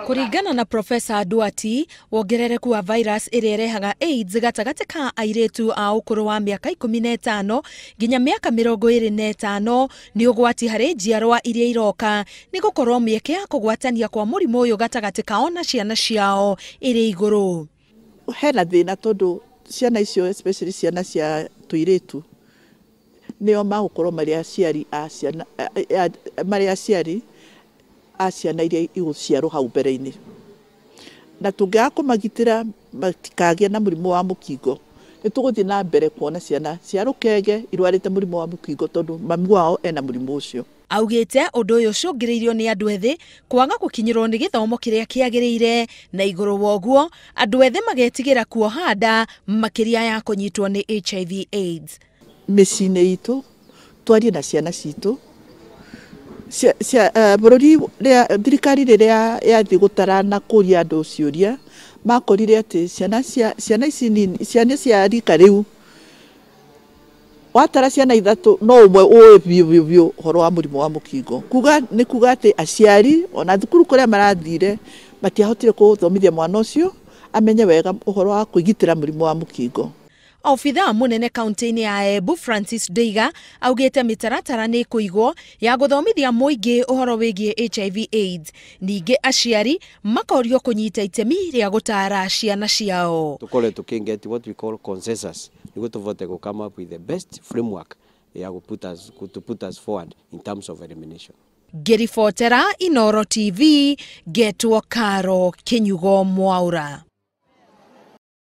Kũringana na Profesa Duarte, wongerereku wa virus ĩrĩa ĩrehaga AIDS gatagatĩ ka airĩtu a ũkũrũ wa mĩaka 15 nginya mĩaka 25 nĩ ũgwati harĩ njiarwa iria iroka, nĩ gũkorwo mĩeke ya kũgwatania kwa mũrimũ ũyũ gatagatĩ kao na ciana ciao ĩrĩ igũrũ. Hena thĩna tondũ ciana icio, especially ciana cia tũirĩtu, nĩo magũkorwo marĩ aciari a ciana, marĩ aciari a ciana iria igũciarwo hau mbere-inĩ. Na tũngĩaga kũmagitĩra matikagĩe na mũrimũ wa mũkingo, nĩ tũgũthiĩ na mbere kuona ciana cia rũkenge irwarĩte mũrimũ wa mũkingo tondũ mami wao ena mũrimũ ũcio. Augĩte ũndũ ũyũ ũcũngĩrĩirio nĩ andũ ethĩ kwaga gũkinyĩrwo nĩ gĩthomo kĩrĩa kĩagĩrĩire, na igũrũ wa ũguo andũ ethĩ magetigĩra kuoha nda makĩria ya kũnyitwo nĩ HIV AIDS. Mĩciĩ-inĩ itũ twarie na ciana citũ bũrũri, thirikari rĩrĩa yathiĩ gũtara na kũria andũ ciũria, makorire atĩ ciana ici nini, ciana cia rika rĩu, watara ciana 3 no ũmwe ũĩ biũ biũ biũ ũhoro wa mũrimũ wa mũkingo. Kuga nĩ kuga atĩ aciari ona thukuru kũrĩa marathire matiahotire gũthomithia mwana ũcio amenye wega ũhoro wa kwĩgitĩra mũrimũ wa mũkingo. Obithaa mũnene kaunti-inĩ ya Embu Francis Ndeiga augĩte mĩtaratara nĩ ĩkũigwo ya gũthomithia mũingĩ ũhoro wĩgiĩ HIV AIDS. Ningĩ aciari makorio kũnyita itemi rĩa gũtara ciana ciao. Tũkorwe tũkĩngeti what we call consensus nĩguo tũvote gũ come up with the best framework ya to put us forward in terms of elimination. Ngĩribotera Inooro TV, ngetwo Karo Kinyugo Mwaura.